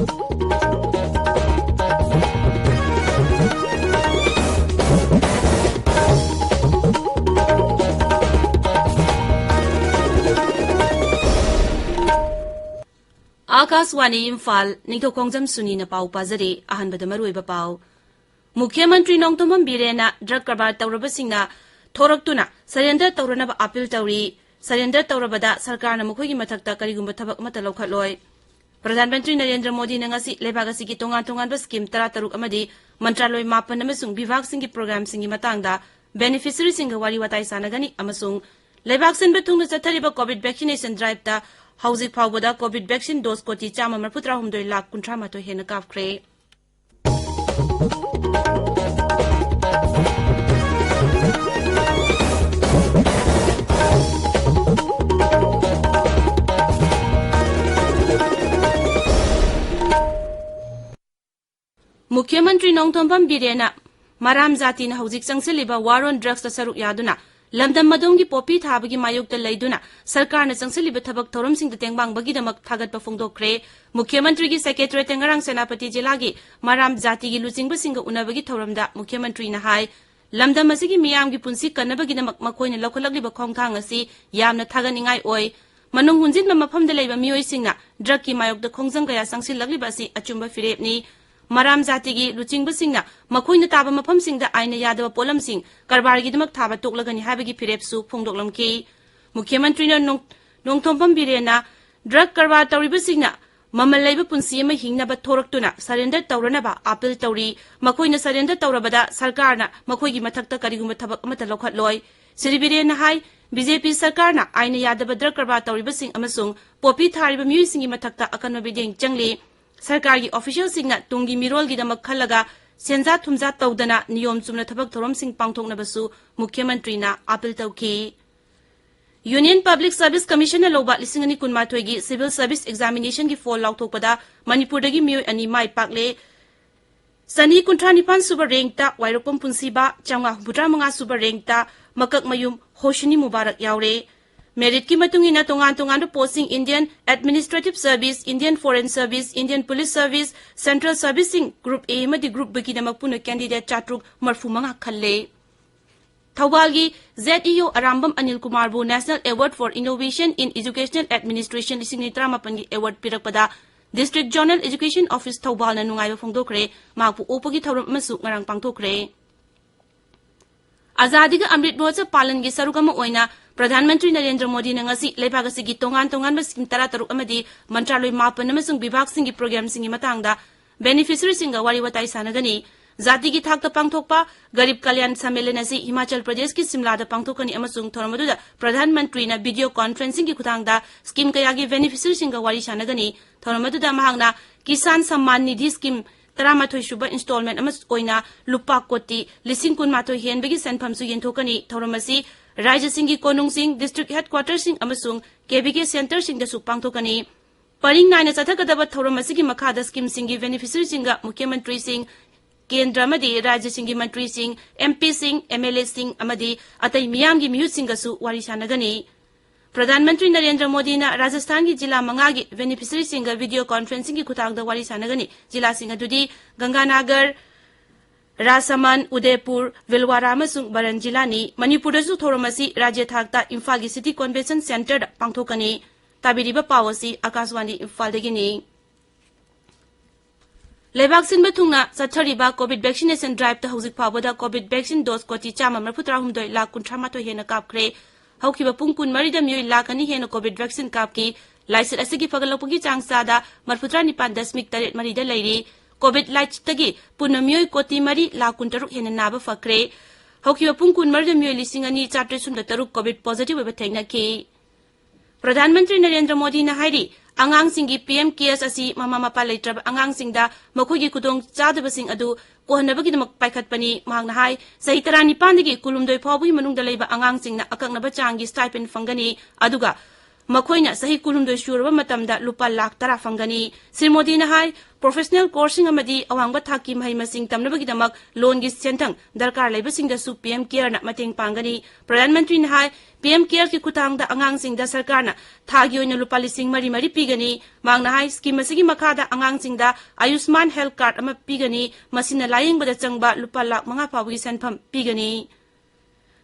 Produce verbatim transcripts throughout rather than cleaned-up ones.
ꯑꯥꯀꯥꯁꯋꯥꯅꯤ ꯏꯝꯐꯥꯜ, ꯅꯤꯡꯊꯧꯈꯣꯡꯖꯝ ꯁꯨꯅꯤꯅ ꯄꯥꯎ ꯄꯥꯖꯔꯤ꯫ ꯑꯍꯥꯟꯕꯗ ꯃꯔꯨꯑꯣꯏꯕ ꯄꯥꯎ꯫ ꯃꯨꯈ꯭ꯌ ꯃꯟꯇ꯭ꯔꯤ ꯅꯣꯡꯊꯣꯝꯕꯝ ꯕꯤꯔꯦꯟꯅ ꯗ꯭ꯔꯒ ꯀꯔꯕꯥꯔ ꯇꯧꯔꯕꯁꯤꯡꯅ ꯊꯣꯔꯛꯇꯨꯅ ꯁꯔꯦꯟꯗꯔ ꯇꯧꯔꯅꯕ ꯑꯥꯄꯤꯜ ꯇꯧꯔꯤ꯫ ꯁꯔꯦꯟꯗꯔ ꯇꯧꯔꯕꯗ ꯁꯔꯀꯥꯔꯅ ꯃꯈꯣꯏꯒꯤ ꯃꯊꯛꯇ ꯀꯔꯤꯒꯨꯝꯕ ꯊꯕꯛ ꯑꯃꯠꯇ ꯂꯧꯈꯠꯂꯣꯏ꯫ ꯄ꯭ꯔꯙꯥꯟ ꯃꯟꯇ꯭ꯔꯤ ꯅꯔꯦꯟꯗ꯭ꯔ ꯃꯣꯗꯤꯅ ꯉꯁꯤ ꯂꯩꯕꯥꯛ ꯑꯁꯤꯒꯤ ꯇꯣꯉꯥꯟ ꯇꯣꯉꯥꯟꯕ ꯁ꯭ꯀꯤꯝ ꯇꯔꯥꯇꯔꯨꯛ ꯑꯃꯗꯤ ꯃꯟꯇ꯭ꯔꯥꯂꯣꯏ ꯃꯥꯄꯟ ꯑꯃꯁꯨꯡ ꯕꯤꯚꯥꯒꯁꯤꯡꯒꯤ ꯄ꯭ꯔꯣꯒ꯭ꯔꯥꯝꯁꯤꯡꯒꯤ ꯃꯇꯥꯡꯗ ꯕꯦꯅꯤꯐꯤꯁꯔꯤꯁꯤꯡꯒ ꯋꯥꯔꯤ ꯋꯥꯇꯥꯏ ꯁꯥꯟꯅꯒꯅꯤ ꯑꯃꯁꯨꯡ ꯂꯩꯕꯥꯛ ꯁꯤꯟꯕ ꯊꯨꯡꯅ ꯆꯠꯊꯔꯤꯕ ꯀꯣꯚꯤꯗ ꯚꯦꯛꯁꯤꯅꯦꯁꯟ ꯗ꯭ꯔꯥꯏꯚꯇ ꯍꯧꯖꯤꯛ ꯐꯥꯎꯕꯗ ꯀꯣꯚꯤꯗ ꯚꯦꯛꯁꯤꯟ ꯗꯣꯁ ꯀꯣꯇꯤ ꯆꯥꯝꯃ ꯃꯔꯤꯐꯨꯇꯔꯥꯍꯨꯝꯗꯣꯏ ꯂꯥꯈ ꯀꯨꯟꯊ꯭ꯔꯥ ꯃꯥꯊꯣꯏ ꯍꯦꯟꯅ ꯀꯥꯞꯈ꯭ꯔꯦ꯫ ꯃꯨꯈ꯭ꯌ ꯃꯟꯇ꯭ꯔꯤ ꯅꯣꯡꯊꯣꯝꯕꯝ ꯕꯤꯔꯦꯟꯅ ꯃꯔꯥꯝ ꯖꯥꯇꯤꯅ ꯍꯧꯖꯤꯛ ꯆꯪꯁꯤꯜꯂꯤꯕ War on Drugsꯇ ꯁꯔꯨꯛ ꯌꯥꯗꯨꯅ ꯂꯝꯗꯝ ꯑꯗꯣꯝꯒꯤ ꯄꯣꯄꯤ ꯊꯥꯕꯒꯤ ꯃꯥꯌꯣꯛꯇ ꯂꯩꯗꯨꯅ ꯁꯔꯀꯥꯔꯅ ꯆꯪꯁꯤꯜꯂꯤꯕ ꯊꯕꯛ ꯊꯧꯔꯝꯁꯤꯡꯗ ꯇꯦꯡꯕꯥꯡꯕꯒꯤꯗꯃꯛ ꯊꯥꯒꯠꯄ ꯐꯣꯡꯗꯣꯛꯈ꯭ꯔꯦ꯫ ꯃꯨꯈ꯭ꯌ ꯃꯟꯇ꯭ꯔꯤꯒꯤ ꯁꯦꯀ꯭ꯔꯦꯇꯔꯤꯌꯦꯠꯇ ꯉꯔꯥꯡ ꯁꯦꯅꯥꯄꯇꯤ ꯖꯤꯂꯥꯒꯤ ꯃꯔꯥꯝ ꯖꯥꯇꯤꯒꯤ ꯂꯨꯆꯤꯡꯕꯁꯤꯡꯒ ꯎꯅꯕꯒꯤ ꯊꯧꯔꯝꯗ ꯃꯨꯈ꯭ꯌ ꯃꯟꯇ꯭ꯔꯤꯅ ꯍꯥꯏ, ꯂꯝꯗꯝ ꯑꯁꯤꯒꯤ ꯃꯤꯌꯥꯝꯒꯤ ꯄꯨꯟꯁꯤ ꯀꯟꯅꯕꯒꯤꯗꯃꯛ ꯃꯈꯣꯏꯅ ꯂꯧꯈꯠꯂꯛꯂꯤꯕ ꯈꯣꯡꯊꯥꯡ ꯑꯁꯤ ꯌꯥꯝꯅ ꯊꯥꯒꯠꯅꯤꯡꯉꯥꯏ ꯑꯣꯏ꯫ ꯃꯅꯨꯡ ꯍꯨꯟꯖꯤꯟꯕ ꯃꯐꯝꯗ ꯂꯩꯕ ꯃꯤꯑꯣꯏꯁꯤꯡꯅ ꯗ꯭ꯔꯒꯀꯤ ꯃꯥꯌꯣꯛꯇ ꯈꯣꯡꯖꯪ ꯀꯌꯥ ꯆꯪꯁꯤꯜꯂꯛꯂꯤꯕ ꯑꯁꯤ ꯑꯆꯨꯝꯕ ꯐꯤꯔꯦꯞꯅꯤ꯫ ꯃꯔꯥꯝ ꯖꯥꯇꯤꯒꯤ ꯂꯨꯆꯤꯡꯕꯁꯤꯡꯅ ꯃꯈꯣꯏꯅ ꯇꯥꯕ ꯃꯐꯝꯁꯤꯡꯗ ꯑꯥꯏꯟꯅ ꯌꯥꯗꯕ ꯄꯣꯠꯂꯝꯁꯤꯡ ꯀꯔꯕꯥꯔꯒꯤꯗꯃꯛ ꯊꯥꯕ ꯇꯣꯛꯂꯒꯅꯤ ꯍꯥꯏꯕꯒꯤ ꯐꯤꯔꯦꯞꯁꯨ ꯐꯣꯡꯗꯣꯛꯂꯝꯈꯤ꯫ ꯃꯨꯈ꯭ꯌ ꯃꯟꯇ꯭ꯔꯤꯅ ꯅꯣꯡ-, ꯅꯣꯡꯊꯣꯝꯕꯝ ꯕꯤꯔꯦꯟꯅ ꯗ꯭ꯔꯒ ꯀꯔꯕꯥꯔ ꯇꯧꯔꯤꯕꯁꯤꯡꯅ ꯃꯃꯜ ꯂꯩꯕ ꯄꯨꯟꯁꯤ ꯑꯃ ꯍꯤꯡꯅꯕ ꯊꯣꯔꯛꯇꯨꯅ ꯁꯔꯦꯟꯗꯔ ꯇꯧꯔꯅꯕ ꯑꯥꯄꯤꯜ ꯇꯧꯔꯤ꯫ ꯃꯈꯣꯏꯅ ꯁꯔꯦꯟꯗꯔ ꯇꯧꯔꯕꯗ ꯁꯔꯀꯥꯔꯅ ꯃꯈꯣꯏꯒꯤ ꯃꯊꯛꯇ ꯀꯔꯤꯒꯨꯝꯕ ꯊꯕꯛ ꯑꯃꯠꯇ ꯂꯧꯈꯠꯂꯣꯏ꯫ ꯁ꯭ꯔꯤ ꯕꯤꯔꯦꯟꯅ ꯍꯥꯏ, ꯕꯤ ꯖꯦ ꯄꯤ ꯁꯔꯀꯥꯔꯅ ꯑꯥꯏꯟꯅ ꯌꯥꯗꯕ ꯗ꯭ꯔꯒ ꯀꯔꯕꯥꯔ ꯇꯧꯔꯤꯕꯁꯤꯡ ꯑꯃꯁꯨꯡ ꯄꯣꯄꯤ ꯊꯥꯔꯤꯕ ꯃꯤꯑꯣꯏꯁꯤꯡꯒꯤ ꯃꯊꯛꯇ ꯑꯀꯟꯕ ꯃꯤꯠꯌꯦꯡ ꯆꯪꯂꯤ꯫ ꯁꯔꯀꯥꯔꯒꯤ ꯑꯣꯐꯤꯁꯤꯌꯦꯜꯁꯤꯡꯅ ꯇꯨꯡꯒꯤ ꯃꯤꯔꯣꯜꯒꯤꯗꯃꯛ ꯈꯜꯂꯒ ꯁꯦꯟꯖꯥ ꯊꯨꯝꯖꯥ ꯇꯧꯗꯅ ꯅꯤꯌꯣꯝ ꯆꯨꯝꯅ ꯊꯕꯛ ꯊꯧꯔꯝꯁꯤꯡ ꯄꯥꯡꯊꯣꯛꯅꯕꯁꯨ ꯃꯨꯈ꯭ꯌ ꯃꯟꯇ꯭ꯔꯤꯅ ꯑꯥꯄꯤꯜ ꯇꯧꯈꯤ꯫ Union Public Service Commissionꯅ ꯂꯧꯕ ꯂꯤꯁꯤꯡ ꯑꯅꯤ ꯀꯨꯟꯃꯥꯊꯣꯏꯒꯤ Civil Service Examinationꯒꯤ ꯐꯣꯜ ꯂꯥꯎꯊꯣꯛꯄꯗ ꯃꯅꯤꯄꯨꯔꯗꯒꯤ ꯃꯤꯑꯣꯏ ꯑꯅꯤ ꯃꯥꯏ ꯄꯥꯛꯂꯦ꯫ ꯆꯅꯤ ꯀꯨꯟꯊ꯭ꯔꯥ ꯅꯤꯄꯥꯟ ꯁꯨꯕ ꯔꯦꯡꯛꯇ ꯋꯥꯏꯔꯣꯛꯄꯝ ꯄꯨꯟꯁꯤꯕ, ꯆꯥꯝꯃꯉꯥ ꯍꯨꯝꯐꯨꯇꯔꯥ ꯃꯉꯥ ꯁꯨꯕ ꯔꯦꯡꯛꯇ ꯃꯀꯛꯃꯌꯨꯝ ꯍꯣꯁꯤꯅꯤ ꯃꯨꯕꯥꯔꯛ ꯌꯥꯎꯔꯦ꯫ Meritꯀꯤ ꯃꯇꯨꯡ ꯏꯟꯅ ꯇꯣꯉꯥꯟ ꯇꯣꯉꯥꯟꯕ postꯁꯤꯡ Indian Administrative Service, Indian Foreign Service, Indian Police Service, Central Serviceꯁꯤꯡ Group A ꯑꯃꯗꯤ Group Bꯒꯤꯗꯃꯛ ꯄꯨꯟꯅ candidate ꯆꯥꯇ꯭ꯔꯨꯛ ꯃꯔꯐꯨ ꯃꯉꯥ ꯈꯜꯂꯦ꯫ ꯊꯧꯕꯥꯜꯒꯤ Z E O Arambam Anil ꯀꯨꯃꯥꯔꯕꯨ National Award for Innovation in Educational Administration ꯂꯤꯁꯤꯡ ꯑꯅꯤ ꯇꯔꯥꯃꯥꯄꯟꯒꯤ award ꯄꯤꯔꯛꯄꯗ District Zonal Education Office ꯊꯧꯕꯥꯜꯅ ꯅꯨꯡꯉꯥꯏꯕ ꯐꯣꯡꯗꯣꯛꯈ꯭ꯔꯦ꯫ ꯃꯍꯥꯛꯄꯨ ꯑꯣꯛꯄꯒꯤ ꯊꯧꯔꯝ ꯑꯃꯁꯨ ꯉꯔꯥꯡ ꯄꯥꯡꯊꯣꯛꯈ꯭ꯔꯦ꯫ ꯑꯖꯥꯗꯤ ꯀꯥ ꯑꯃ꯭ꯔꯤꯠ ꯃꯍꯣꯠꯁꯕ ꯄꯥꯂꯟꯒꯤ ꯁꯔꯨꯛ ꯑꯃ ꯑꯣꯏꯅ ꯄ꯭ꯔꯙꯥꯟ ꯃꯟꯇ꯭ꯔꯤ ꯅꯔꯦꯟꯗ꯭ꯔ ꯃꯣꯗꯤꯅ ꯉꯁꯤ ꯂꯩꯕꯥꯛ ꯑꯁꯤꯒꯤ ꯇꯣꯉꯥꯟ ꯇꯣꯉꯥꯟꯕ scheme ꯇꯔꯥꯇꯔꯨꯛ ꯑꯃꯗꯤ ꯃꯟꯇ꯭ꯔꯥꯂꯣꯏ ꯃꯥꯄꯟ ꯑꯃꯁꯨꯡ ꯕꯤꯚꯥꯒꯁꯤꯡꯒꯤ programꯁꯤꯡꯒꯤ ꯃꯇꯥꯡꯗ beneficiaryꯁꯤꯡꯒ ꯋꯥꯔꯤ ꯋꯥꯇꯥꯏ ꯁꯥꯟꯅꯒꯅꯤ꯫ ꯖꯥꯇꯤꯒꯤ ꯊꯥꯛꯇ ꯄꯥꯡꯊꯣꯛꯄ ꯒꯔꯤꯕ ꯀꯂꯌꯥꯟ ꯁꯝꯃꯦꯂꯟ ꯑꯁꯤ ꯍꯤꯃꯥꯆꯜ ꯄ꯭ꯔꯗꯦꯁꯀꯤ ꯁꯤꯝꯂꯥꯗ ꯄꯥꯡꯊꯣꯛꯀꯅꯤ ꯑꯃꯁꯨꯡ ꯊꯧꯔꯝ ꯑꯗꯨꯗ ꯄ꯭ꯔꯙꯥꯟ ꯃꯟꯇ꯭ꯔꯤꯅ video conferencingꯒꯤ ꯈꯨꯊꯥꯡꯗ scheme ꯀꯌꯥꯒꯤ beneficiaryꯁꯤꯡꯒ ꯋꯥꯔꯤ ꯁꯥꯟꯅꯒꯅꯤ꯫ ꯊꯧꯔꯝ ꯑꯗꯨꯗ ꯃꯍꯥꯛꯅ ꯀꯤꯁꯥꯟ ꯁꯝꯃꯥꯟ ꯅꯤꯙꯤ scheme ꯇꯔꯥꯃꯥꯊꯣꯏ ꯁꯨꯕ installment ꯑꯃ ꯑꯣꯏꯅ ꯂꯨꯄꯥ ꯀꯣꯇꯤ ꯂꯤꯁꯤꯡ ꯀꯨꯟꯃꯥꯊꯣꯏ ꯍꯦꯟꯕꯒꯤ ꯁꯦꯟꯐꯝꯁꯨ ꯌꯦꯟꯊꯣꯛꯀꯅꯤ꯫ ꯊꯧꯔꯝ ꯑꯁꯤ ꯔꯥꯖ꯭ꯌꯁꯤꯡꯒꯤ ꯀꯣꯅꯨꯡꯁꯤꯡ, district headquarterꯁꯤꯡ ꯑꯃꯁꯨꯡ K V K centreꯁꯤꯡꯗꯁꯨ ꯄꯥꯡꯊꯣꯛꯀꯅꯤ꯫ ꯄꯔꯤꯡ ꯅꯥꯏꯅ ꯆꯠꯊꯒꯗꯕ ꯊꯧꯔꯝ ꯑꯁꯤꯒꯤ ꯃꯈꯥꯗ schemeꯁꯤꯡꯒꯤ beneficiaryꯁꯤꯡꯒ ꯃꯨꯈ꯭ꯌ ꯃꯟꯇ꯭ꯔꯤꯁꯤꯡ, ꯀꯦꯟꯗ꯭ꯔ ꯑꯃꯗꯤ ꯔꯥꯖ꯭ꯌꯁꯤꯡꯒꯤ ꯃꯟꯇ꯭ꯔꯤꯁꯤꯡ, MPꯁꯤꯡ, MLAꯁꯤꯡ ꯑꯃꯗꯤ ꯑꯇꯩ ꯃꯤꯌꯥꯝꯒꯤ ꯃꯤꯍꯨꯠꯁꯤꯡꯒꯁꯨ ꯋꯥꯔꯤ ꯁꯥꯟꯅꯒꯅꯤ꯫ ꯄ꯭ꯔꯙꯥꯟ ꯃꯟꯇ꯭ꯔꯤ ꯅꯔꯦꯟꯗ꯭ꯔ ꯃꯣꯗꯤꯅ ꯔꯥꯖꯁꯊꯥꯟꯒꯤ ꯖꯤꯂꯥ ꯃꯉꯥꯒꯤ beneficiaryꯁꯤꯡꯒ video conferencingꯒꯤ ꯈꯨꯊꯥꯡꯗ ꯋꯥꯔꯤ ꯁꯥꯟꯅꯒꯅꯤ꯫ ꯖꯤꯂꯥꯁꯤꯡ ꯑꯗꯨꯗꯤ ꯒꯪꯒꯥꯅꯥꯒꯔ, ꯔꯥꯖꯁꯃꯟ, ꯎꯗꯦꯄꯨꯔ, ꯚꯤꯜꯋꯥꯔꯥ ꯑꯃꯁꯨꯡ ꯕꯔꯟ ꯖꯤꯂꯥꯅꯤ꯫ ꯃꯅꯤꯄꯨꯔꯗꯁꯨ ꯊꯧꯔꯝ ꯑꯁꯤ ꯔꯥꯖ꯭ꯌ ꯊꯥꯛꯇ ꯏꯝꯐꯥꯜꯒꯤ City Convention Centreꯗ ꯄꯥꯡꯊꯣꯛꯀꯅꯤ꯫ ꯇꯥꯕꯤꯔꯤꯕ ꯄꯥꯎ ꯑꯁꯤ ꯑꯀꯥꯁꯋꯥꯅꯤ ꯏꯝꯐꯥꯜꯗꯒꯤꯅꯤ꯫ ꯂꯩꯕꯥꯛ ꯁꯤꯟꯕ ꯊꯨꯡꯅ ꯆꯠꯊꯔꯤꯕ COVID vaccination driveꯇ ꯍꯧꯖꯤꯛ ꯐꯥꯎꯕꯗ COVID vaccine dose ꯀꯣꯇꯤ ꯆꯥꯝꯃ ꯃꯔꯤꯐꯨ ꯇꯔꯥꯍꯨꯝꯗꯣꯏ ꯂꯥꯈ ꯀꯨꯟꯊ꯭ꯔꯥ ꯃꯥꯊꯣꯏ ꯍꯦꯟꯅ ꯀꯥꯞꯈ꯭ꯔꯦ꯫ ꯍꯧꯈꯤꯕ ꯄꯨꯡ ꯀꯨꯟꯃꯔꯤꯗ ꯃꯤꯑꯣꯏ ꯂꯥꯈ ꯑꯅꯤ ꯍꯦꯟꯅ COVID vaccine ꯀꯥꯞꯈꯤ꯫ ꯂꯥꯏꯆꯠ ꯑꯁꯤꯒꯤ ꯐꯒꯠꯂꯛꯄꯒꯤ ꯆꯥꯡ ꯆꯥꯗ ꯃꯔꯤꯐꯨꯇꯔꯥ ꯅꯤꯄꯥꯟ ꯗꯁꯃꯤꯛ ꯇꯔꯦꯠ ꯃꯔꯤꯗ ꯂꯩꯔꯤ꯫ COVID ꯂꯥꯏꯆꯠꯇꯒꯤ ꯄꯨꯟꯅ ꯃꯤꯑꯣꯏ ꯀꯣꯇꯤ ꯃꯔꯤ ꯂꯥꯈ ꯀꯨꯟꯇꯔꯨꯛ ꯍꯦꯟꯅ ꯅꯥꯕ ꯐꯈ꯭ꯔꯦ꯫ ꯍꯧꯈꯤꯕ ꯄꯨꯡ ꯀꯨꯟꯃꯔꯤꯗ ꯃꯤꯑꯣꯏ ꯂꯤꯁꯤꯡ ꯑꯅꯤ ꯆꯥꯇ꯭ꯔꯦꯠ ꯁꯨꯞꯅ ꯇꯔꯨꯛ COVID positive ꯑꯣꯏꯕ ꯊꯦꯡꯅꯈꯤ꯫ ꯄ꯭ꯔꯙꯥꯟ ꯃꯟꯇ꯭ꯔꯤ ꯅꯔꯦꯟꯗ꯭ꯔ ꯃꯣꯗꯤꯅ ꯍꯥꯏꯔꯤ, ꯑꯉꯥꯡꯁꯤꯡꯒꯤ PM Cares ꯑꯁꯤ ꯃꯃꯥ ꯃꯄꯥ ꯂꯩꯇ꯭ꯔꯕ ꯑꯉꯥꯡꯁꯤꯡꯗ ꯃꯈꯣꯏꯒꯤ ꯈꯨꯗꯣꯡꯆꯥꯗꯕꯁꯤꯡ ꯑꯗꯨ ꯀꯣꯍꯟꯅꯕꯒꯤꯗꯃꯛ ꯄꯥꯏꯈꯠꯄꯅꯤ꯫ ꯃꯍꯥꯛꯅ ꯍꯥꯏ, ꯆꯍꯤ ꯇꯔꯥꯅꯤꯄꯥꯟꯗꯒꯤ ꯀꯨꯟꯍꯨꯝꯗꯣꯏ ꯐꯥꯎꯕꯒꯤ ꯃꯅꯨꯡꯗ ꯂꯩꯕ ꯑꯉꯥꯡꯁꯤꯡꯅ ꯑꯀꯛꯅꯕ ꯆꯥꯡꯒꯤ stipend ꯐꯪꯒꯅꯤ, ꯑꯗꯨꯒ ꯃꯈꯣꯏꯅ ꯆꯍꯤ ꯀꯨꯟꯍꯨꯝꯗꯣꯏ ꯁꯨꯔꯕ ꯃꯇꯝꯗ ꯂꯨꯄꯥ ꯂꯥꯈ ꯇꯔꯥ ꯐꯪꯒꯅꯤ꯫ ꯁ꯭ꯔꯤ ꯃꯣꯗꯤꯅ ꯍꯥꯏ, ꯄ꯭ꯔꯣꯐꯦꯁꯅꯦꯜ ꯀꯣꯔꯁꯁꯤꯡ ꯑꯃꯗꯤ ꯑꯋꯥꯡꯕ ꯊꯥꯛꯀꯤ ꯃꯍꯩ ꯃꯁꯤꯡ ꯇꯝꯅꯕꯒꯤꯗꯃꯛ ꯂꯣꯟꯒꯤ ꯁꯦꯟꯊꯪ ꯗꯔꯀꯥꯔ ꯂꯩꯕꯁꯤꯡꯗꯁꯨ ꯄꯤ ꯑꯦꯝ ꯀꯦꯌꯔꯅ ꯃꯇꯦꯡ ꯄꯥꯡꯒꯅꯤ꯫ ꯄ꯭ꯔꯙꯥꯟ ꯃꯟꯇ꯭ꯔꯤꯅ ꯍꯥꯏ, ꯄꯤ ꯑꯦꯝ ꯀꯦꯌꯔꯒꯤ ꯈꯨꯠꯊꯥꯡꯗ ꯑꯉꯥꯡꯁꯤꯡꯗ ꯁꯔꯀꯥꯔꯅ ꯊꯥꯒꯤ ꯑꯣꯏꯅ ꯂꯨꯄꯥ ꯂꯤꯁꯤꯡ ꯃꯔꯤ ꯃꯔꯤ ꯄꯤꯒꯅꯤ꯫ ꯃꯍꯥꯛꯅ ꯍꯥꯏ, ꯁ꯭ꯀꯤꯝ ꯑꯁꯤꯒꯤ ꯃꯈꯥꯗ ꯑꯉꯥꯡꯁꯤꯡꯗ ꯑꯌꯨꯁꯃꯥꯟ ꯍꯦꯜꯊ ꯀꯥꯔꯗ ꯑꯃ ꯄꯤꯒꯅꯤ꯫ ꯃꯁꯤꯅ ꯂꯥꯌꯦꯡꯕꯗ ꯆꯪꯕ ꯂꯨꯄꯥ ꯂꯥꯈ ꯃꯉꯥ ꯐꯥꯎꯕꯒꯤ ꯁꯦꯟꯐꯝ ꯄꯤꯒꯅꯤ꯫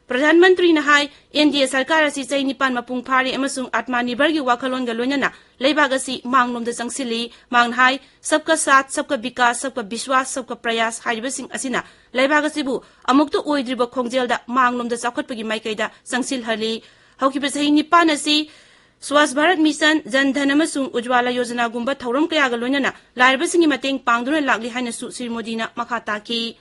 ꯄ꯭ꯔꯙꯥꯟ ꯃꯟꯇ꯭ꯔꯤꯅ ꯍꯥꯏ, ꯑꯦꯟ ꯗꯤ ꯑꯦ ꯁꯔꯀꯥꯔ ꯑꯁꯤ ꯆꯍꯤ ꯅꯤꯄꯥꯟ ꯃꯄꯨꯡ ꯐꯥꯔꯦ ꯑꯃꯁꯨꯡ ꯑꯥꯠꯃꯅꯤꯔꯚꯔꯒꯤ ꯋꯥꯈꯜꯂꯣꯟꯒ ꯂꯣꯏꯅꯅ ꯂꯩꯕꯥꯛ ꯑꯁꯤ ꯃꯥꯡꯂꯣꯝꯗ ꯆꯪꯁꯤꯜꯂꯤ꯫ ꯃꯍꯥꯛꯅ ꯍꯥꯏ, "ꯁꯕꯀꯥ ꯁꯥꯊ, ꯁꯕꯀꯥ ꯕꯤꯀꯥꯁ, ꯁꯕꯀꯥ ꯕꯤꯁ꯭ꯋꯥꯁ, ꯁꯕꯀꯥ ꯄ꯭ꯔꯌꯥꯁ" ꯍꯥꯏꯔꯤꯕꯁꯤꯡ ꯑꯁꯤꯅ ꯂꯩꯕꯥꯛ ꯑꯁꯤꯕꯨ ꯑꯃꯨꯛꯇ ꯑꯣꯏꯗ꯭ꯔꯤꯕ ꯈꯣꯡꯖꯦꯜꯗ ꯃꯥꯡꯂꯣꯝꯗ ꯆꯥꯎꯈꯠꯄꯒꯤ ꯃꯥꯏꯀꯩꯗ ꯆꯪꯁꯤꯜꯍꯜꯂꯤ꯫ ꯍꯧꯈꯤꯕ ꯆꯍꯤ ꯅꯤꯄꯥꯟ ꯑꯁꯤ ꯁ꯭ꯋꯥꯁ ꯚꯥꯔꯠ ꯃꯤꯁꯟ, ꯖꯟ ꯙꯟ ꯑꯃꯁꯨꯡ ꯎꯖ꯭ꯋꯥꯂꯥ ꯌꯣꯖꯅꯥꯒꯨꯝꯕ ꯊꯧꯔꯝ ꯀꯌꯥꯒ ꯂꯣꯏꯅꯅ ꯂꯥꯏꯔꯕꯁꯤꯡꯒꯤ ꯃꯇꯦꯡ ꯄꯥꯡꯗꯨꯅ ꯂꯥꯛꯂꯤ ꯍꯥꯏꯅꯁꯨ ꯁ꯭ꯔꯤ ꯃꯣꯗꯤꯅ ꯃꯈꯥ ꯇꯥꯈꯤ꯫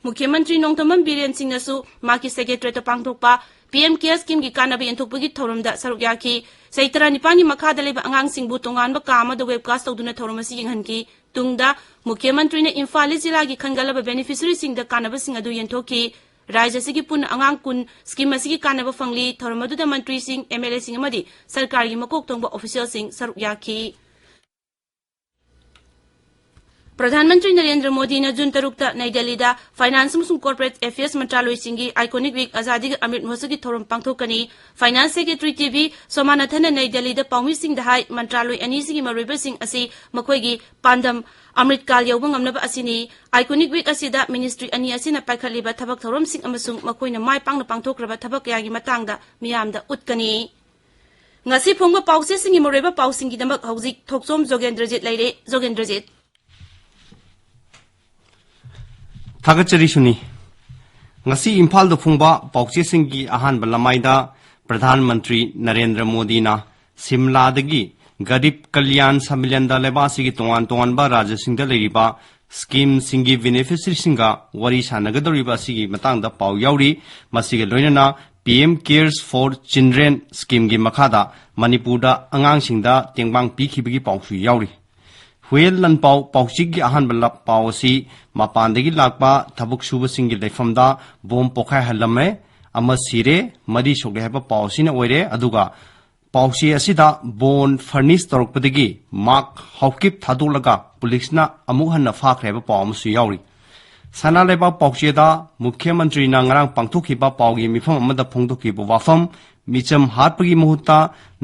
ꯃꯨꯈ꯭ꯌ ꯃꯟꯇ꯭ꯔꯤ ꯅꯣꯡꯊꯣꯝꯕꯝ ꯕꯤꯔꯦꯟ ꯁꯤꯡꯅꯁꯨ ꯃꯍꯥꯛꯀꯤ ꯁꯦꯀ꯭ꯔꯦꯇꯔꯤꯌꯦꯠꯇ ꯄꯥꯡꯊꯣꯛꯄ ꯄꯤ ꯑꯦꯝ ꯀꯦꯌꯔ ꯁ꯭ꯀꯤꯝꯒꯤ ꯀꯥꯟꯅꯕ ꯌꯦꯟꯊꯣꯛꯄꯒꯤ ꯊꯧꯔꯝꯗ ꯁꯔꯨꯛ ꯌꯥꯈꯤ꯫ ꯆꯍꯤ ꯇꯔꯥꯅꯤꯄꯥꯟꯒꯤ ꯃꯈꯥꯗ ꯂꯩꯕ ꯑꯉꯥꯡꯁꯤꯡꯕꯨ ꯇꯣꯉꯥꯟꯕ ꯀꯥ ꯑꯃꯗ ꯋꯦꯕꯀꯥꯁ ꯇꯧꯗꯨꯅ ꯊꯧꯔꯝ ꯑꯁꯤ ꯌꯦꯡꯍꯟꯈꯤ꯫ ꯇꯨꯡꯗ ꯃꯨꯈ꯭ꯌ ꯃꯟꯇ꯭ꯔꯤꯅ ꯏꯝꯐꯥꯜ ꯏꯁ ꯖꯤꯂꯥꯒꯤ ꯈꯟꯒꯠꯂꯕ ꯕꯦꯅꯤꯐꯤꯁꯔꯤꯁꯤꯡꯗ ꯀꯥꯟꯅꯕꯁꯤꯡ ꯑꯗꯨ ꯌꯦꯟꯊꯣꯛꯈꯤ꯫ ꯔꯥꯖ꯭ꯌ ꯑꯁꯤꯒꯤ ꯄꯨꯟꯅ ꯑꯉꯥꯡ ꯀꯨꯟ ꯁ꯭ꯀꯤꯝ ꯑꯁꯤꯒꯤ ꯀꯥꯟꯅꯕ ꯐꯪꯂꯤ꯫ ꯊꯧꯔꯝ ꯑꯗꯨꯗ ꯃꯟꯇ꯭ꯔꯤꯁꯤꯡ, ꯑꯦꯝ ꯑꯦꯜ ꯑꯦꯁꯤꯡ ꯑꯃꯗꯤ ꯁꯔꯀꯥꯔꯒꯤ ꯃꯀꯣꯛ ꯊꯣꯡꯕ ꯑꯣꯐꯤꯁꯤꯌꯦꯜꯁꯤꯡ ꯁꯔꯨꯛ ꯌꯥꯈꯤ꯫ ꯄ꯭ꯔꯙꯥꯟ ꯃꯟꯇ꯭ꯔꯤ ꯅꯔꯦꯟꯗ꯭ꯔ ꯃꯣꯗꯤꯅ ꯖꯨꯟ ꯇꯔꯨꯛꯇ ꯅꯩ ꯗꯦꯜꯂꯤꯗ ꯐꯥꯏꯅꯥꯟꯁ ꯑꯃꯁꯨꯡ ꯀꯣꯔꯄꯣꯔꯦꯠ ꯑꯦꯐꯤꯌꯔꯁ ꯃꯟꯇ꯭ꯔꯥꯂꯣꯏꯁꯤꯡꯒꯤ ꯑꯥꯏꯀꯣꯅꯤꯛ ꯋꯤꯛ ꯑꯖꯥꯗꯤ ꯀꯥ ꯑꯃ꯭ꯔꯤꯠ ꯃꯍꯣꯠꯁꯕꯒꯤ ꯊꯧꯔꯝ ꯄꯥꯡꯊꯣꯛꯀꯅꯤ꯫ ꯐꯥꯏꯅꯥꯟꯁ ꯁꯦꯀ꯭ꯔꯦꯇꯔꯤ ꯇꯤ ꯚꯤ ꯁꯣꯃꯥꯅꯥꯊꯟꯅ ꯅꯩ ꯗꯦꯜꯂꯤꯗ ꯄꯥꯎꯃꯤꯁꯤꯡꯗ ꯍꯥꯏ, ꯃꯟꯇ꯭ꯔꯥꯂꯣꯏ ꯑꯅꯤꯁꯤꯒꯤ ꯃꯔꯨꯑꯣꯏꯕꯁꯤꯡ ꯑꯁꯤ ꯃꯈꯣꯏꯒꯤ ꯄꯥꯟꯗꯝ ꯑꯃ꯭ꯔꯤꯠ ꯀꯥꯜ ꯌꯧꯕ ꯉꯝꯅꯕ ꯑꯁꯤꯅꯤ꯫ ꯑꯥꯏꯀꯣꯅꯤꯛ ꯋꯤꯛ ꯑꯁꯤꯗ ꯃꯤꯅꯤꯁꯇ꯭ꯔꯤ ꯑꯅꯤ ꯑꯁꯤꯅ ꯄꯥꯏꯈꯠꯂꯤꯕ ꯊꯕꯛ ꯊꯧꯔꯝꯁꯤꯡ ꯑꯃꯁꯨꯡ ꯃꯈꯣꯏꯅ ꯃꯥꯏ ꯄꯥꯛꯅ ꯄꯥꯡꯊꯣꯛꯈ꯭ꯔꯕ ꯊꯕꯛ ꯀꯌꯥꯒꯤ ꯃꯇꯥꯡꯗ ꯃꯤꯌꯥꯝꯗ ꯎꯠꯀꯅꯤ꯫ ꯉꯁꯤ ꯐꯣꯡꯕ ꯄꯥꯎꯆꯦꯁꯤꯡꯒꯤ ꯃꯔꯨꯑꯣꯏꯕ ꯄꯥꯎꯁꯤꯡꯒꯤꯗꯃꯛ ꯍꯧꯖꯤꯛ ꯊꯣꯛꯆꯣꯝ ꯖꯣꯒꯦꯟꯗ꯭ꯔꯖꯤꯠ ꯂꯩꯔꯦ꯫ ꯖꯣꯒꯦꯟꯗ꯭ꯔꯖꯤꯠ꯫ ꯊꯥꯒꯠꯆꯔꯤ ꯁꯨꯅꯤ꯫ ꯉꯁꯤ ꯏꯝꯐꯥꯜꯗ ꯐꯣꯡꯕ ꯄꯥꯎꯆꯦꯁꯤꯡꯒꯤ ꯑꯍꯥꯟꯕ ꯂꯃꯥꯏꯗ ꯄ꯭ꯔꯙꯥꯟ ꯃꯟꯇ꯭ꯔꯤ ꯅꯔꯦꯟꯗ꯭ꯔ ꯃꯣꯗꯤꯅ ꯁꯤꯝꯂꯥꯗꯒꯤ ꯒꯔꯤꯕ ꯀꯜꯌꯥꯟ ꯁꯝꯃꯤꯂꯟꯗ ꯂꯩꯕꯥꯛ ꯑꯁꯤꯒꯤ ꯇꯣꯉꯥꯟ ꯇꯣꯉꯥꯟꯕ ꯔꯥꯖ꯭ꯌꯁꯤꯡꯗ ꯂꯩꯔꯤꯕ ꯁ꯭ꯀꯤꯝꯁꯤꯡꯒꯤ ꯕꯦꯅꯤꯐꯤꯁꯔꯤꯁꯤꯡꯒ ꯋꯥꯔꯤ ꯁꯥꯟꯅꯒꯗꯧꯔꯤꯕ ꯑꯁꯤꯒꯤ ꯃꯇꯥꯡꯗ ꯄꯥꯎ ꯌꯥꯎꯔꯤ꯫ ꯃꯁꯤꯒ ꯂꯣꯏꯅꯅ ꯄꯤ ꯑꯦꯝ ꯀꯦꯌꯔꯁ ꯐꯣꯔ ꯆꯤꯜꯗ꯭ꯔꯦꯟ ꯁ꯭ꯀꯤꯝꯒꯤ ꯃꯈꯥꯗ ꯃꯅꯤꯄꯨꯔꯗ ꯑꯉꯥꯡꯁꯤꯡꯗ ꯇꯦꯡꯕꯥꯡ ꯄꯤꯈꯤꯕꯒꯤ ꯄꯥꯎꯁꯨ ꯌꯥꯎꯔꯤ꯫ ꯍꯨꯌꯦꯟ ꯂꯥꯟꯄꯥꯎ ꯄꯥꯎꯆꯦꯒꯤ ꯑꯍꯥꯟꯕ ꯂꯞ ꯄꯥꯎ ꯑꯁꯤ ꯃꯄꯥꯟꯗꯒꯤ ꯂꯥꯛꯄ ꯊꯕꯛ ꯁꯨꯕꯁꯤꯡꯒꯤ ꯂꯩꯐꯝꯗ ꯕꯣꯝ ꯄꯣꯈꯥꯏꯍꯜꯂꯝꯃꯦ, ꯑꯃ ꯁꯤꯔꯦ, ꯃꯔꯤ ꯁꯣꯛꯂꯦ ꯍꯥꯏꯕ ꯄꯥꯎ ꯑꯁꯤꯅ ꯑꯣꯏꯔꯦ꯫ ꯑꯗꯨꯒ ꯄꯥꯎꯆꯦ ꯑꯁꯤꯗ ꯕꯣꯟ ꯐꯔꯅꯤꯁ ꯇꯧꯔꯛꯄꯗꯒꯤ ꯃꯥꯔꯛ ꯍꯥꯎꯀꯤꯞ ꯊꯥꯗꯣꯛꯂꯒ ꯄꯨꯂꯤꯁꯅ ꯑꯃꯨꯛ ꯍꯟꯅ ꯐꯥꯈ꯭ꯔꯦ ꯍꯥꯏꯕ ꯄꯥꯎ ꯑꯃꯁꯨ ꯌꯥꯎꯔꯤ꯫ ꯁꯅꯥ ꯂꯩꯕꯥꯛ ꯄꯥꯎꯆꯦꯗ ꯃꯨꯈ꯭ꯌ ꯃꯟꯇ꯭ꯔꯤꯅ ꯉꯔꯥꯡ ꯄꯥꯡꯊꯣꯛꯈꯤꯕ ꯄꯥꯎꯒꯤ ꯃꯤꯐꯝ ꯑꯃꯗ ꯐꯣꯡꯗꯣꯛꯈꯤꯕ ꯋꯥꯐꯝ, "ꯃꯤꯆꯝ ꯍꯥꯠꯄꯒꯤ ꯃꯍꯨꯠꯇ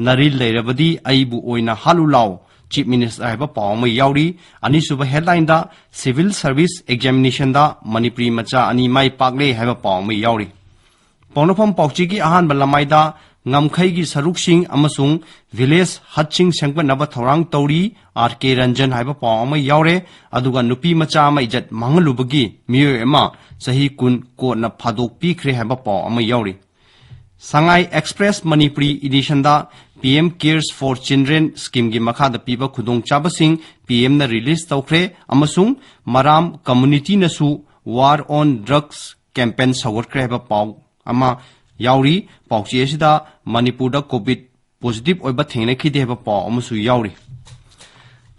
ꯅꯥꯔꯤꯜ ꯂꯩꯔꯕꯗꯤ ꯑꯩꯕꯨ ꯑꯣꯏꯅ ꯍꯥꯠꯂꯨ ꯂꯥꯎ, ꯆꯤꯐ ꯃꯤꯅꯤꯁꯇꯔ" ꯍꯥꯏꯕ ꯄꯥꯎ ꯑꯃ ꯌꯥꯎꯔꯤ꯫ ꯑꯅꯤꯁꯨꯕ ꯍꯦꯗꯂꯥꯏꯟꯗ ꯁꯤꯚꯤꯜ ꯁꯔꯚꯤꯁ ꯑꯦꯛꯖꯥꯃꯤꯅꯦꯁꯟꯗ ꯃꯅꯤꯄꯨꯔꯤ ꯃꯆꯥ ꯑꯅꯤ ꯃꯥꯏ ꯄꯥꯛꯂꯦ ꯍꯥꯏꯕ ꯄꯥꯎ ꯑꯃ ꯌꯥꯎꯔꯤ꯫ ꯄꯥꯎꯅꯐꯝ ꯄꯥꯎꯆꯦꯒꯤ ꯑꯍꯥꯟꯕ ꯂꯃꯥꯏꯗ ꯉꯝꯈꯩꯒꯤ ꯁꯔꯨꯛꯁꯤꯡ ꯑꯃꯁꯨꯡ ꯚꯤꯂꯦꯖ ꯍꯠꯁꯤꯡ ꯁꯦꯝꯒꯠꯅꯕ ꯊꯧꯔꯥꯡ ꯇꯧꯔꯤ, ꯑꯥꯔ ꯀꯦ ꯔꯟꯖꯟ ꯍꯥꯏꯕ ꯄꯥꯎ ꯑꯃ ꯌꯥꯎꯔꯦ꯫ ꯑꯗꯨꯒ ꯅꯨꯄꯤ ꯃꯆꯥ ꯑꯃ ꯏꯖꯠ ꯃꯥꯡꯍꯜꯂꯨꯕꯒꯤ ꯃꯤꯑꯣꯏ ꯑꯃ ꯆꯍꯤ ꯀꯨꯟ ꯀꯣꯔꯠꯅ ꯐꯥꯗꯣꯛꯄꯤꯈ꯭ꯔꯦ ꯍꯥꯏꯕ ꯄꯥꯎ ꯑꯃ ꯌꯥꯎꯔꯤ꯫ ꯁꯉꯥꯏ ꯑꯦꯛꯁꯄ꯭ꯔꯦꯁ ꯃꯅꯤꯄꯨꯔꯤ ꯏꯗꯤꯁꯟꯗ P M CARES for children ꯁ꯭ꯀꯤꯝꯒꯤ ꯃꯈꯥꯗ ꯄꯤꯕ ꯈꯨꯗꯣꯡꯆꯥꯕꯁꯤꯡ ꯄꯤ ꯑꯦꯝꯅ ꯔꯤꯂꯤꯖ ꯇꯧꯈ꯭ꯔꯦ ꯑꯃꯁꯨꯡ ꯃꯔꯥꯝ ꯀꯝꯃꯨꯅꯤꯇꯤꯅꯁꯨ ꯋꯥꯔ ꯑꯣꯟ ꯗ꯭ꯔꯒꯁ ꯀꯦꯝꯄꯦꯟ ꯁꯧꯒꯠꯈ꯭ꯔꯦ ꯍꯥꯏꯕ ꯄꯥꯎ ꯑꯃ ꯌꯥꯎꯔꯤ꯫ ꯄꯥꯎꯆꯦ ꯑꯁꯤꯗ ꯃꯅꯤꯄꯨꯔꯗ ꯀꯣꯚꯤꯗ ꯄꯣꯖꯤꯇꯤꯚ ꯑꯣꯏꯕ ꯊꯦꯡꯅꯈꯤꯗꯦ ꯍꯥꯏꯕ ꯄꯥꯎ ꯑꯃꯁꯨ ꯌꯥꯎꯔꯤ꯫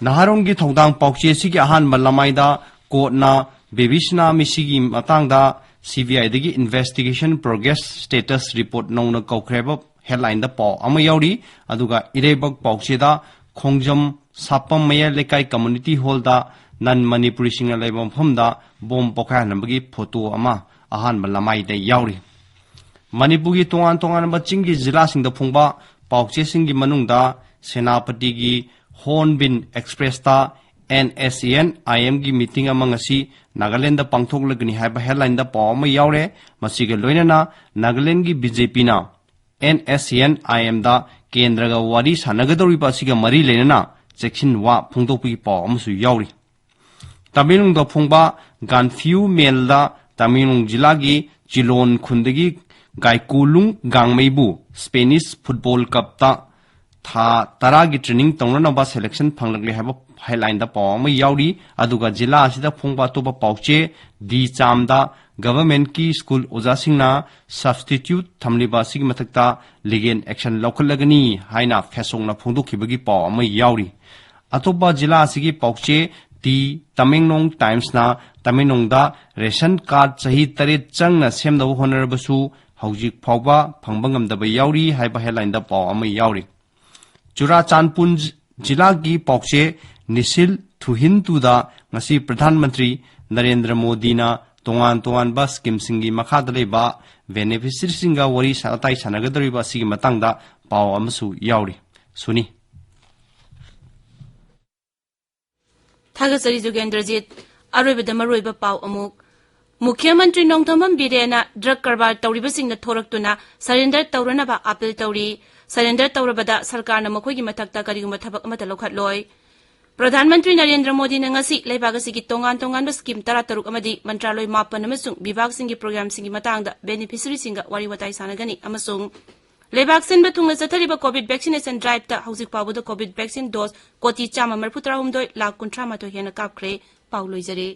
ꯅꯍꯥꯔꯣꯟꯒꯤ ꯊꯧꯗꯥꯡ ꯄꯥꯎꯆꯦ ꯑꯁꯤꯒꯤ ꯑꯍꯥꯟꯕ ꯂꯃꯥꯏꯗ ꯀꯣꯔꯠꯅ ꯕꯦꯕꯤ ꯁꯅꯥ ꯃꯤꯁꯤꯒꯤ ꯃꯇꯥꯡꯗ ꯁꯤ ꯕꯤ ꯑꯥꯏꯗꯒꯤ ꯏꯟꯚꯦꯁꯇꯤꯒꯦꯁꯟ ꯄ꯭ꯔꯣꯒ꯭ꯔꯦꯁ ꯁ꯭ꯇꯦꯇꯁ ꯔꯤꯄꯣꯔꯠ ꯅꯧꯅ ꯀꯧꯈ꯭ꯔꯦ ꯍꯥꯏꯕ ꯍꯦꯗꯂꯥꯏꯟꯗ ꯄꯥꯎ ꯑꯃ ꯌꯥꯎꯔꯤ꯫ ꯑꯗꯨꯒ ꯏꯔꯩꯕꯥꯛ ꯄꯥꯎꯆꯦꯗ ꯈꯣꯡꯖꯝ ꯁꯥꯄꯝ ꯃꯌꯥꯏ ꯂꯩꯀꯥꯏ ꯀꯝꯃꯨꯅꯤꯇꯤ ꯍꯣꯜꯗ ꯅꯟ ꯃꯅꯤꯄꯨꯔꯤꯁꯤꯡꯅ ꯂꯩꯕ ꯃꯐꯝꯗ ꯕꯣꯝ ꯄꯣꯈꯥꯏꯍꯟꯕꯒꯤ ꯐꯣꯇꯣ ꯑꯃ ꯑꯍꯥꯟꯕ ꯂꯃꯥꯏꯗ ꯌꯥꯎꯔꯤ꯫ ꯃꯅꯤꯄꯨꯔꯒꯤ ꯇꯣꯉꯥꯟ ꯇꯣꯉꯥꯟꯕ ꯆꯤꯡꯒꯤ ꯖꯤꯂꯥꯁꯤꯡꯗ ꯐꯣꯡꯕ ꯄꯥꯎꯆꯦꯁꯤꯡꯒꯤ ꯃꯅꯨꯡꯗ ꯁꯦꯅꯥꯄꯇꯤꯒꯤ ꯍꯣꯔꯟꯕꯤꯜ ꯑꯦꯛꯁꯄ꯭ꯔꯦꯁꯇ ꯑꯦꯟ ꯑꯦꯁ ꯑꯦꯟ ꯑꯥꯏ ꯑꯦꯝꯒꯤ ꯃꯤꯇꯤꯡ ꯑꯃ ꯉꯁꯤ ꯅꯥꯒꯥꯂꯦꯟꯗ ꯄꯥꯡꯊꯣꯛꯂꯒꯅꯤ ꯍꯥꯏꯕ ꯍꯦꯗꯂꯥꯏꯟꯗ ꯄꯥꯎ ꯑꯃ ꯌꯥꯎꯔꯦ꯫ ꯃꯁꯤꯒ ꯂꯣꯏꯅꯅ ꯅꯥꯒꯥꯂꯦꯟꯒꯤ ꯕꯤ ꯖꯦ ꯄꯤꯅ ꯑꯦꯟ ꯑꯦꯁ ꯑꯦꯟ ꯑꯥꯏ ꯑꯦꯝꯗ ꯀꯦꯟꯗ꯭ꯔꯒ ꯋꯥꯔꯤ ꯁꯥꯟꯅꯒꯗꯧꯔꯤꯕ ꯑꯁꯤꯒ ꯃꯔꯤ ꯂꯩꯅꯅ ꯆꯦꯛꯁꯤꯟ ꯋꯥ ꯐꯣꯡꯗꯣꯛꯄꯒꯤ ꯄꯥꯎ ꯑꯃꯁꯨ ꯌꯥꯎꯔꯤ꯫ ꯇꯃꯦꯡꯂꯣꯡꯗ ꯐꯣꯡꯕ ꯒꯥꯟꯐꯤꯌꯨ ꯃꯦꯜꯗ ꯇꯃꯦꯡꯂꯣꯡ ꯖꯤꯂꯥꯒꯤ ꯆꯤꯂꯣꯟ ꯈꯨꯟꯗꯒꯤ ꯒꯥꯏꯀꯨꯂꯨꯡ ꯒꯥꯡꯃꯩꯕꯨ ꯁ꯭ꯄꯦꯅꯤꯁ ꯐꯨꯠꯕꯣꯜ ꯀꯞꯇ ꯊꯥ ꯇꯔꯥꯒꯤ ꯇ꯭ꯔꯦꯅꯤꯡ ꯇꯧꯅꯅꯕ ꯁꯦꯂꯦꯛꯁꯟ ꯐꯪꯂꯛꯂꯦ ꯍꯥꯏꯕ ꯍꯦꯗꯂꯥꯏꯟꯗ ꯄꯥꯎ ꯑꯃ ꯌꯥꯎꯔꯤ꯫ ꯑꯗꯨꯒ ꯖꯤꯂꯥ ꯑꯁꯤꯗ ꯐꯣꯡꯕ ꯑꯇꯣꯞꯄ ꯄꯥꯎꯆꯦ ꯗꯤ ꯆꯥꯝꯗ ꯒꯚꯔꯟꯃꯦꯟꯠꯀꯤ ꯁ꯭ꯀꯨꯜ ꯑꯣꯖꯥꯁꯤꯡꯅ ꯁꯕꯁꯇꯤꯇ꯭ꯌꯨꯠ ꯊꯝꯂꯤꯕ ꯑꯁꯤꯒꯤ ꯃꯊꯛꯇ ꯂꯤꯒꯦꯜ ꯑꯦꯛꯁꯟ ꯂꯧꯈꯠꯂꯒꯅꯤ ꯍꯥꯏꯅ ꯐꯦꯁꯣꯛꯅ ꯐꯣꯡꯗꯣꯛꯈꯤꯕꯒꯤ ꯄꯥꯎ ꯑꯃ ꯌꯥꯎꯔꯤ꯫ ꯑꯇꯣꯞꯄ ꯖꯤꯂꯥ ꯑꯁꯤꯒꯤ ꯄꯥꯎꯆꯦ ꯗꯤ ꯇꯃꯦꯡꯂꯣꯡ ꯇꯥꯏꯝꯁꯅ ꯇꯃꯦꯡꯂꯣꯡꯗ ꯔꯦꯁꯟ ꯀꯥꯔꯗ ꯆꯍꯤ ꯇꯔꯦꯠ ꯆꯪꯅ ꯁꯦꯝꯅꯕ ꯍꯣꯠꯅꯔꯕꯁꯨ ꯍꯧꯖꯤꯛ ꯐꯥꯎꯕ ꯐꯪꯕ ꯉꯝꯗꯕ ꯌꯥꯎꯔꯤ ꯍꯥꯏꯕ headlineꯗ ꯄꯥꯎ ꯑꯃ ꯌꯥꯎꯔꯤ꯫ ꯆꯨꯔꯥꯆꯥꯟꯄꯨꯔ ꯖꯤꯂꯥꯒꯤ ꯄꯥꯎꯆꯦ ꯅꯤꯁꯤꯜ ꯊꯨꯍꯤꯟꯇꯨꯗ ꯉꯁꯤ ꯄ꯭ꯔꯙꯥꯟ ꯃꯟꯇ꯭ꯔꯤ ꯅꯔꯦꯟꯗ꯭ꯔ ꯃꯣꯗꯤꯅ ꯇꯣꯉꯥꯟ ꯇꯣꯉꯥꯟꯕ schemeꯁꯤꯡꯒꯤ ꯃꯈꯥꯗ ꯂꯩꯕ beneficiaryꯁꯤꯡꯒ ꯋꯥꯔꯤ ꯁꯥ- ꯋꯥꯇꯥꯏ ꯁꯥꯟꯅꯒꯗꯧꯔꯤꯕ ꯑꯁꯤꯒꯤ ꯃꯇꯥꯡꯗ ꯄꯥꯎ ꯑꯃꯁꯨ ꯌꯥꯎꯔꯤ꯫ ꯁꯨꯅꯤ꯫ ꯊꯥꯒꯠꯆꯔꯤ ꯖꯨꯒꯦꯟꯗ꯭ꯔꯖꯤꯠ꯫ ꯑꯔꯣꯏꯕꯗ ꯃꯔꯨꯑꯣꯏꯕ ꯄꯥꯎ ꯑꯃꯨꯛ꯫ ꯃꯨꯈ꯭ꯌ ꯃꯟꯇ꯭ꯔꯤ ꯅꯣꯡꯊꯣꯝꯕꯝ ꯕꯤꯔꯦꯟꯅ drug ꯀꯔꯕꯥꯔ ꯇꯧꯔꯤꯕꯁꯤꯡꯅ ꯊꯣꯔꯛꯇꯨꯅ surrender ꯇꯧꯔꯅꯕ appeal ꯇꯧꯔꯤ꯫ Surrender ꯇꯧꯔꯕꯗ ꯁꯔꯀꯥꯔꯅ ꯃꯈꯣꯏꯒꯤ ꯃꯊꯛꯇ ꯀꯔꯤꯒꯨꯝꯕ ꯊꯕꯛ ꯑꯃꯠꯇ ꯂꯧꯈꯠꯂꯣꯏ꯫ ꯄ꯭ꯔꯙꯥꯟ ꯃꯟꯇ꯭ꯔꯤ ꯅꯔꯦꯟꯗ꯭ꯔ ꯃꯣꯗꯤꯅ ꯉꯁꯤ ꯂꯩꯕꯥꯛ ꯑꯁꯤꯒꯤ ꯇꯣꯉꯥꯟ ꯇꯣꯉꯥꯟꯕ scheme ꯇꯔꯥꯇꯔꯨꯛ ꯑꯃꯗꯤ ꯃꯟꯇ꯭ꯔꯥꯂꯣꯏ ꯃꯥꯄꯟ ꯑꯃꯁꯨꯡ ꯕꯤꯚꯥꯒꯁꯤꯡꯒꯤ programꯁꯤꯡꯒꯤ ꯃꯇꯥꯡꯗ beneficiaryꯁꯤꯡꯒ ꯋꯥꯔꯤ ꯋꯥꯇꯥꯏ ꯁꯥꯟꯅꯒꯅꯤ ꯑꯃꯁꯨꯡ ꯂꯩꯕꯥꯛ ꯁꯤꯟꯕ ꯊꯨꯡꯅ ꯆꯠꯊꯔꯤꯕ COVID vaccination driveꯇ ꯍꯧꯖꯤꯛ ꯐꯥꯎꯕꯗ COVID vaccine dose ꯀꯣꯇꯤ ꯆꯥꯝꯃ ꯃꯔꯤꯐꯨ ꯇꯔꯥꯍꯨꯝꯗꯣꯏ ꯂꯥꯈ ꯀꯨꯟꯊ꯭ꯔꯥ ꯃꯥꯊꯣꯏ ꯍꯦꯟꯅ ꯀꯥꯞꯈ꯭ꯔꯦ꯫ ꯄꯥꯎ ꯂꯣꯏꯖꯔꯦ꯫